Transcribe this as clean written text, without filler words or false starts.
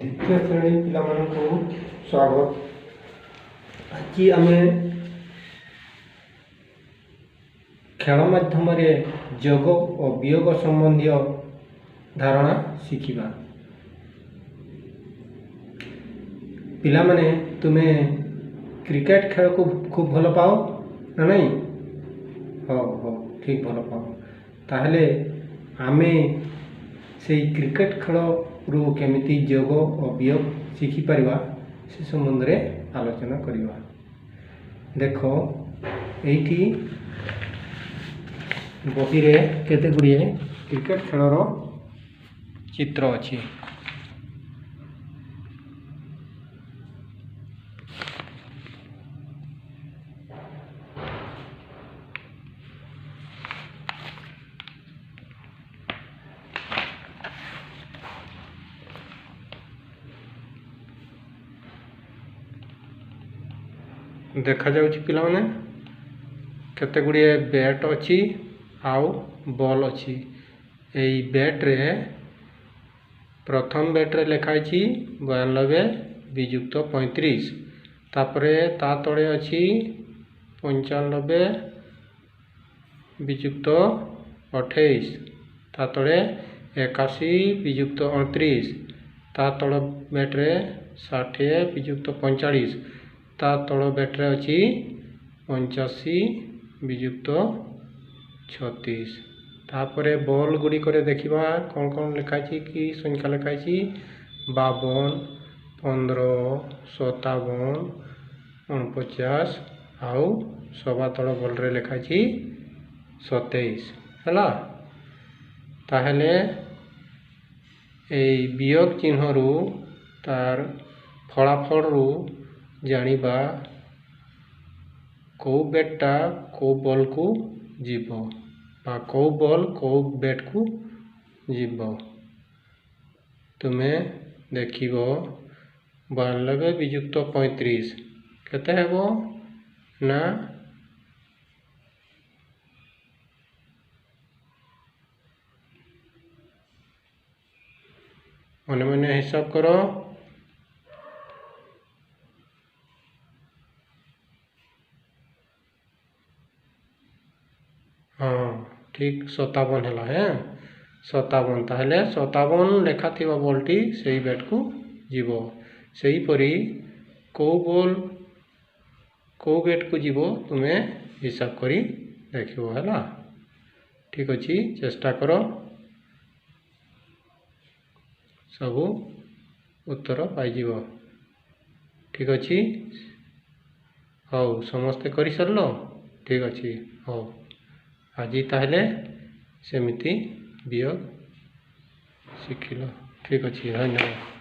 ଦ୍ୱିତୀୟ ଶ୍ରେଣୀ ପିଲାମାନଙ୍କୁ ସ୍ୱାଗତ। ଆଜି ଆମେ ଖେଳ ମାଧ୍ୟମରେ ଯୋଗ ଓ ବିୟୋଗ ସମ୍ବନ୍ଧୀୟ ଧାରଣା ଶିଖିବା। ପିଲାମାନେ, ତୁମେ କ୍ରିକେଟ ଖେଳକୁ ଖୁବ୍ ଭଲ ପାଅ ନା ନାହିଁ? ହଉ ହଉ, ଠିକ୍ ଭଲ ପାଅ। ତାହେଲେ ଆମେ ସେଇ କ୍ରିକେଟ ଖେଳରୁ କେମିତି ଯୋଗ ଓ ବିୟୋଗ ଶିଖିପାରିବା ସେ ସମ୍ବନ୍ଧରେ ଆଲୋଚନା କରିବା। ଦେଖ, ଏଇଠି ବହିରେ କେତେ ଗୁଡ଼ିଏ କ୍ରିକେଟ ଖେଳର ଚିତ୍ର ଅଛି। ଦେଖାଯାଉଛି ପିଲାମାନେ, କେତେ ଗୁଡ଼ିଏ ବ୍ୟାଟ୍ ଅଛି ଆଉ ବଲ୍ ଅଛି। ଏଇ ବ୍ୟାଟ୍ରେ, ପ୍ରଥମ ବ୍ୟାଟ୍ରେ ଲେଖା ହେଇଛି 92 ବିଯୁକ୍ତ 35। ତାପରେ ତା ତଳେ ଅଛି 95 ବିଯୁକ୍ତ 28, ତା ତଳେ 81 ବିଯୁକ୍ତ 29, ତା ତଳ ବ୍ୟାଟ୍ରେ 60 ବିଯୁକ୍ତ 45, ତା ତଳ ବ୍ୟାଟ୍ରେ ଅଛି 85 ବିଯୁକ୍ତ 36। ତାପରେ ବଲ୍ ଗୁଡ଼ିକରେ ଦେଖିବା କ'ଣ କ'ଣ ଲେଖା ହେଇଛି, କି ସଂଖ୍ୟା ଲେଖା ହେଇଛି। 52, 15, 57, 49 ଆଉ ସବା ତଳ ବଲ୍ରେ ଲେଖା ହେଇଛି 27। ହେଲା, ତାହେଲେ ଏଇ ବିୟୋଗ ଚିହ୍ନରୁ ତାର ଫଳାଫଳରୁ ଜାଣିବା କେଉଁ ବ୍ୟାଟ୍ଟା କେଉଁ ବଲ୍କୁ ଯିବ ବା କେଉଁ ବଲ୍ କେଉଁ ବ୍ୟାଟ୍କୁ ଯିବ। ତୁମେ ଦେଖିବ, 92 ବିଯୁକ୍ତ 35 କେତେ ହେବ ନା ମନେ ମନେ ହିସାବ କର। ହଁ, ଠିକ୍, 57 ହେଲା। ହେଁ, 57। ତାହେଲେ 57 ଲେଖା ଥିବା ବଲ୍ଟି ସେଇ ବ୍ୟାଟ୍କୁ ଯିବ। ସେହିପରି କେଉଁ ବଲ୍ କେଉଁ ବ୍ୟାଟ୍କୁ ଯିବ ତୁମେ ହିସାବ କରି ଦେଖିବ। ହେଲା, ଠିକ୍ ଅଛି, ଚେଷ୍ଟା କର, ସବୁ ଉତ୍ତର ପାଇଯିବ। ଠିକ୍ ଅଛି, ହଉ, ସମସ୍ତେ କରିସାରିଲ? ଠିକ୍ ଅଛି, ହଉ, ଆଜି ତାହେଲେ ସେମିତି ବିୟୋଗ ଶିଖିଲ। ଠିକ୍ ଅଛି, ଧନ୍ୟବାଦ।